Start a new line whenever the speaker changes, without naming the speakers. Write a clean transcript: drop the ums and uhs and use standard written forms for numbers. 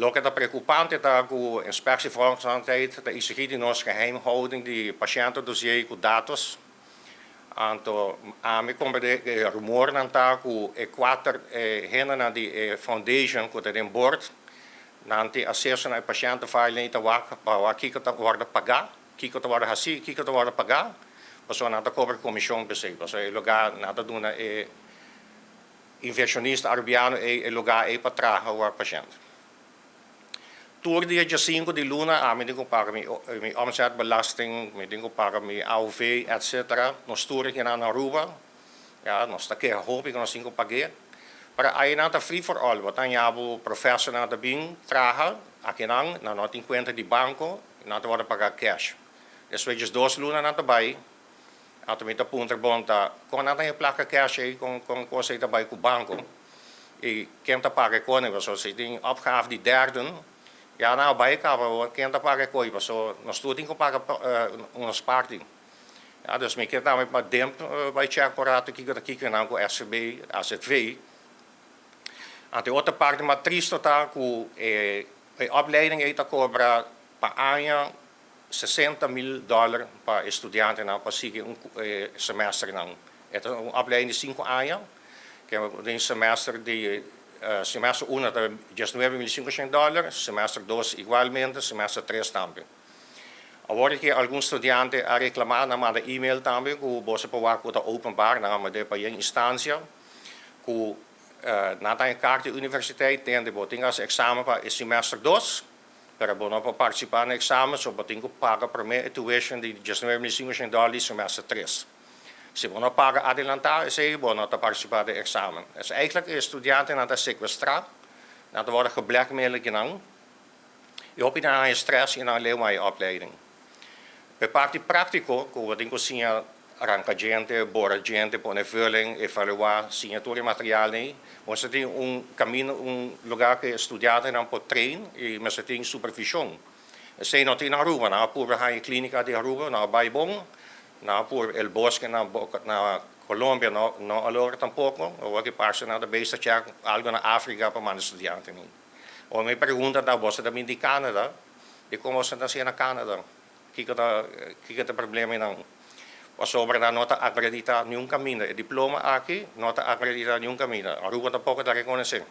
Loke ta preocupante ta cu Inspectie Volksgezondheid ta exigi di nos geheimhouding di patiëntendossier cu datos. Anto ami comprende e rumornan ta cu e cuater hendenan di e foundation cu ta den board, nan tin acceso na e patiëntenfile y ta wak pa wak kico ta wordo paga, kico ta wordo haci, kico ta wordo paga, pasobra nan ta cobra comision p'esey, pasobra e lugar nan ta duna e inversionista Arubiano ey e lugar ey pa traha wak pashent. Tur dia 5 di luna ami tin cu paga mi omzetbelasting, mi tin cu paga mi AOV, etc. Nos tur aki na Aruba, ya, nos ta keha hopi cu nos tin cu pag'e. Pero ey nan ta free for all, bo ta haya bo professional ta bin traha aki nan, nan no tin cuenta di banco, nan ta wordo paga cash. Despues di 2 luna nan ta bay, anto mi ta puntra bon ta, con nan ta e placa cash ey, con cos ey ta bay cu banco. Y ken ta paga con e, so si tin opgave di derden, ja, nou bay caba, ken ta paga coi, so nos tur tin cu paga nos parti. Ja, dus mi kier tambe pa DIMP bay check un rato kico ta kico nan cu SCB, AZV. Anto otro parti mas tristo ta cu e opleiding ey ta cobra pa aña 60 mil dollar pa studiantenan pa sigui un semester nan. E ta un opleiding di 5 aña, cu den semester di semester 1 ta 19.500 dollar, semester 2 igualmente, semester 3 tambe. Awor cu algun studiante a reclama, nan a manda e-mail tambe, cu bo por wak cu ta openbaar, nan a manda pa e instancia, cu nan ta kaart di universiteit, tin bo tin examen pa semester 2, pero bo no por participa na examen, so bo tin cu paga prome tuition di 19.500 dollar di semester 3. Si bo no paga adelanta, esey bo no ta participa den examen. Dus eigenlijk e studiantenan ta secuestra, nan ta worden geblackmailed nan. Y hopi nan stress y nan leu e opleiding. E parti practico, cu bo tin cu siña ranca djente, bora djente, pone vulling, evalua, siña tur e material ey. Bo tin un caminda, un lugar cu studiantenan por train y mester tin supervision. Esey no tin na Aruba, nan a purba clinica di Aruba, no a bay bon, nan a purba El Bosque na Colombia, no, no a logra tampoco, of cu parce nan ta bezig check algo na Africa pa manda studiantenan. Of mi pregunta ta, bo ta di Canada, y con bo ta na Canada? Kico ta e problema nan? Pasobra nan no ta acredita ningun caminda. E diploma aki no ta acredita ningun caminda. Aruba tampoco ta reconoce.